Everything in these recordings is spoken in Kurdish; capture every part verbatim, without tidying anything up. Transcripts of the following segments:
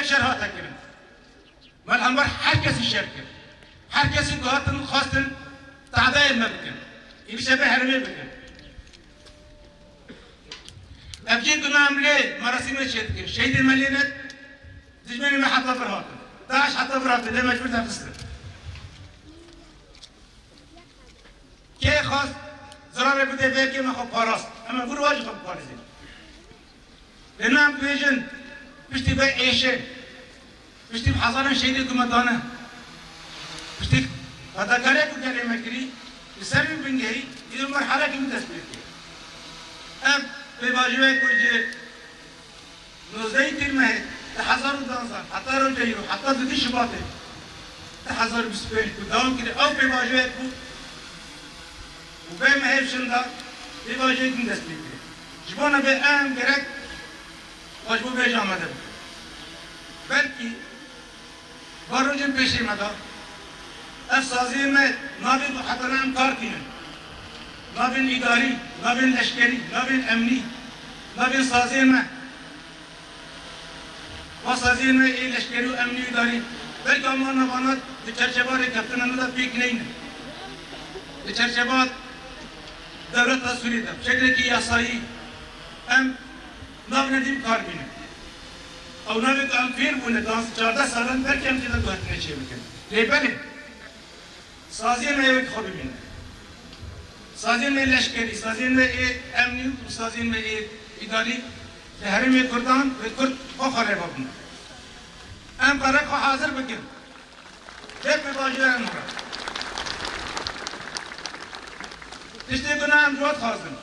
şer hate kirin. Me li hember her kesî şer kir. Her kesî ku hatin xwestin tehdayê me bikin. Êrîşa me herêmê bikin. Ev cî ku me em lê merasîmê çêdikin. Şehîdê me lê ne, dijminê me heta vir hatin. DAIŞ heta vir hatin, lê mecbûr te xistin. Kê xwest zirarê bide vê kê me xwe parast. Em ê vir wa jî xwe biparêzin. Lê ne em dibêjin piştî vê êşê, piştî bi hezaran şehîdê ku me dane, piştî fedakarê ku gelê me kirî, li ser wî bingehî, îro merhelekî min dest pê kir. Ev pêvajoyê ku ji nozdehê Tîrmehê du hezar û duwazdeh heta roja îro, heta dudî Şubatê du hezar û bîst û pênc ku dewam kiriye, ew pêvajoyek bû û vê mehê şinda pêvajoyek din dest pê kiriye. Ji bona vê em gerek xwe ji bo vê jî amade bikin. Belkî va rojên pêşê me de ev saziyên me navên ku heta niha em kar tînin. Navên îdarî, navên leşkerî, navên emnî, navên saziyên me. Va saziyên me ê leşkerî û emnî û îdarî belkî em wana vana di çerçeva rêkeftina nû de pêk neynin. Di çerçeva dewleta Sûriyê de bi şeklekî yasayî em navê din kar bînin. Ew navê ku em fêr bûne, dan çardeh salan belkî em tê de guhertinê çê bikin. Lê belê, saziyên me yê wekî xwe bimînin. Saziyên me leşkerî, saziyên me ê emnî û saziyên me ê îdarî di herêmê Kurdan, wê Kurd xwe xwe rêva bin. Em qere xwe hazir bikin. Vê pêvajoya nû re. Tiştê ku ne em ji we dixwazin.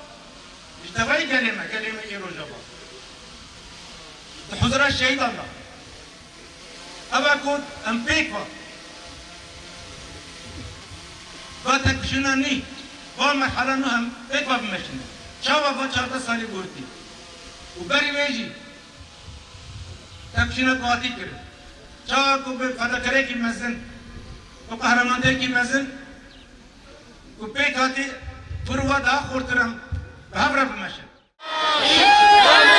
Ji tevayî gelê me, gelê me ê Rojava. Di huzura şehîdan de. Ev e ku em pêk ve. Va tepişîna nî, va merhala nû em pêk ve bimeşin. Çawa va çardeh salî guhertî. Û berî wê jî tepişîna ku hatî kirin. Çawa ku bi fedakariyekî mezin, bi qehremaniyekî mezin, ku pêk hatî, bi rû wa daha xurtir em bi hev re bimeşin.